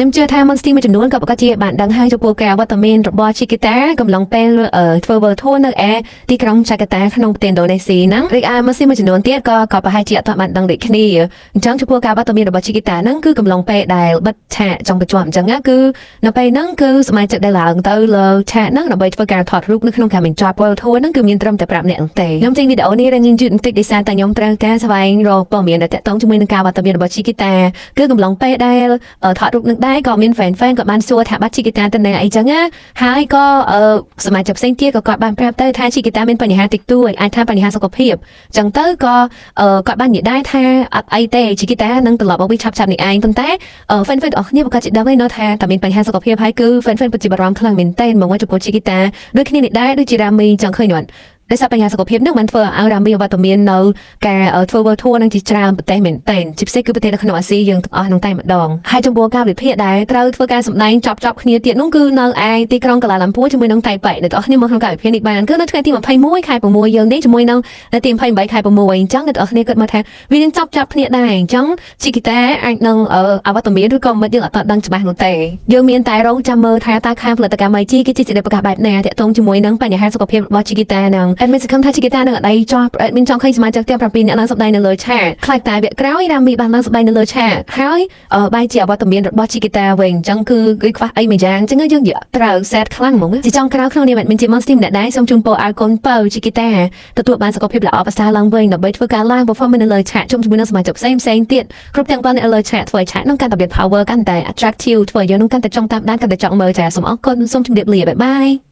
ខ្ញុំជឿថា Monster មួយចំនួនក៏ប្រកាសជាបានដឹងហើយចំពោះការវត្តមានរបស់ Chiquita កំឡុងពេលធ្វើ World Tour នៅឯទីក្រុង Jakarta ក្នុងប្រទេសឥណ្ឌូនេស៊ីហ្នឹងរីឯ Monster មួយចំនួនទៀតក៏ក៏ប្រហែលជាអត់ទាន់បានដឹងដូចគ្នាអញ្ចឹងចំពោះការវត្តមានរបស់ Chiquita ហ្នឹងគឺកំឡុងពេលដែលបិទឆាកចង់បញ្ជាប់អញ្ចឹងណាគឺនៅពេលហ្នឹងគឺសមាជិកដែលឡើងទៅលើឆាកហ្នឹងដើម្បីធ្វើការថតរូបនៅក្នុងការបញ្ចប់ World Tour ហ្នឹងគឺមានត្រឹមតែ5នាក់ទេខ្ញុំចេញវីដេអូនេះរាងយឺតបន្តិចដោយសារតែខ្ញុំត្រូវការស្វែងរកព័ត៌មានដែលទាក់ទងជាមួយនឹងការវត្តមានរបស់ Chiquita គឺកំឡុងពេលដែលថតរូបនឹងដែរក៏មាន fan fan ក៏បានសួរថាបាត់ Chiquita ទៅណាអីចឹងណាហើយក៏សមាជិកផ្សេងទៀតក៏គាត់បានប្រាប់ទៅថា Chiquita មានបញ្ហាតិចតួចអាចថាបញ្ហាសុខភាពចឹងទៅក៏គាត់បាននិយាយដែរថាអត់អីទេ Chiquita នឹងត្រឡប់មកវិញឆាប់ៗនេះឯងប៉ុន្តែ fan fan ទាំងអស់គ្នាប្រកាសជាដឹងហើយនៅថាតែមានបញ្ហាសុខភាពហើយគឺ fan fan ពិតជាបារម្ភខ្លាំងមែនទែនមកចំពោះ Chiquita ដូចគ្នានេះដែរដូចជា Rami ចង់ឃើញអត់ដោយសារបញ្ហាសុខភាពនឹងបានធ្វើឲ្យរ៉ាមីវត្តមាននៅការធ្វើ World Tour នឹងជាច្រើនប្រទេសមែនទែនជាពិសេសគឺប្រទេសនៅក្នុងអាស៊ីយើងទាំងអស់នឹងតែម្ដងហើយចំពោះការវិភាគដែលត្រូវធ្វើការសម្ដែងចប់ចប់គ្នាទៀតនោះគឺនៅឯទីក្រុងកាឡាឡាំពួរជាមួយនឹងតៃប៉េអ្នកទាំងអស់គ្នាមកក្នុងការវិភាគនេះបានគឺនៅថ្ងៃទី21ខែ6យើងនេះជាមួយនឹងនៅទី28ខែ6អញ្ចឹងអ្នកទាំងអស់គ្នាគិតមកថាវានឹងចប់ចប់គ្នាដែរអញ្ចឹងជីគីតាអាចនឹងអវត្តមានឬក៏មិនយើងអត់ដឹងច្បាស់នោះទេយើងមានតែរងចាំមើលថាតើខាងផលិតកម្ម YG គេជាសេចក្តីប្រកាសបែបណាទាក់ទងជាមួយនឹងបញ្ហាសុខភាពរបស់ជីគីតានឹង admin សង្ឃឹមថាជីគីតានឹងអត់អីចោះ admin ចង់ឃើញសមាជិកទាំង7នាក់ឡើងសម្ដែងនៅលើឆាកខ្លាចតែវគ្គក្រោយរ៉ាមីបានឡើងសម្ដែងនៅលើឆាកហើយបែរជាអវត្តមានរបស់ជីគីតាវិញអញ្ចឹងគឺគឺខ្វះអីមួយយ៉ាងអញ្ចឹងយើងនិយាយត្រូវ sad ខ្លាំងហ្មងជាចុងក្រោយក្នុងនាម admin ជា Monster ម្នាក់ដែរសូមជូនពរឲ្យកូនពៅជីគីតាទទួលបានសុខភាពល្អប្រសើរឡើងវិញដើម្បីធ្វើការឡើង performance នៅលើឆាកជុំជាមួយនឹងសមាជិកផ្សេងផ្សេងទៀតគ្រប់ទាំងប៉ុណ្ណេះនៅលើឆាកធ្វើឲ្យឆាកនឹងកាន់តែមាន power កាន់តែ attractive ធ្វើឲ្យយើងនឹងកាន់តែចង់តាមដានកាន់តែចង់មើលចាសូមអរគុណសូមជម្រាបលា bye bye.